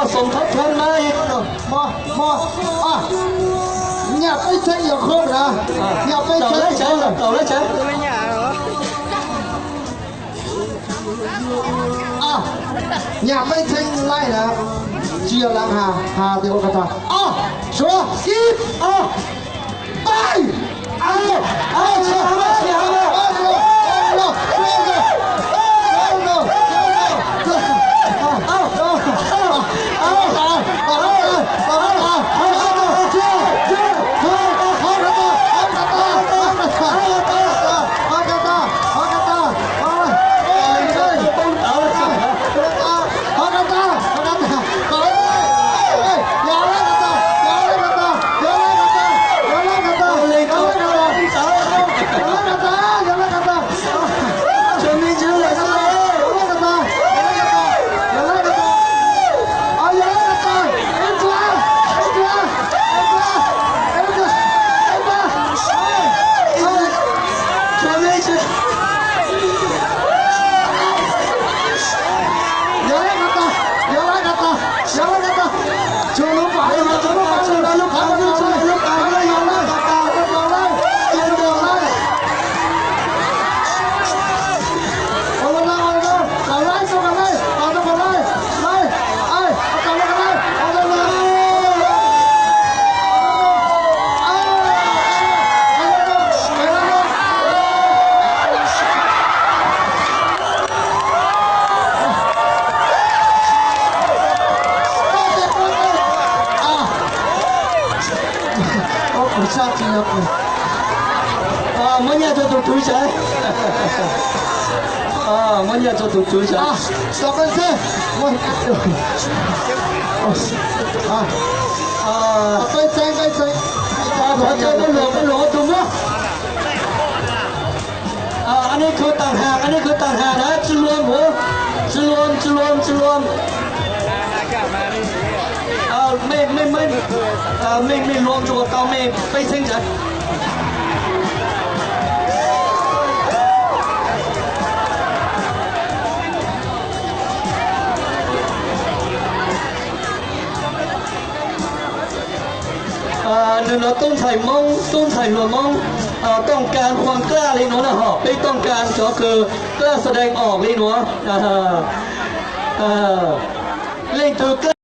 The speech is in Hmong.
Soo thoob thoob na, mog mog, nyam peb txheeb yog khob na, nyam peb txheeb. Nyam peb txheeb laij na, tsis yog laav has, has tias ua ko tag. Ob, suav, ib, ob, pab. Muab nyiaj rau tus tswv sawv. Muab nyiaj rau tus tswv sawv. Thov caw peb luag, peb luag ua tus muab. Anij khwv taag has, anij khwv taag has na, tsi luam, tsi luam, tsi luam, tsi luam. Mej, mej, mej luam tsuas tau mej peb txheeb ntawd. Nws no tub ntxhais Moob, tub ntxhais hluas Moob, tooj kas huam klaj li nuav na ho, peb tooj kas cov kws klaj sa dees om li nuav. Leej twg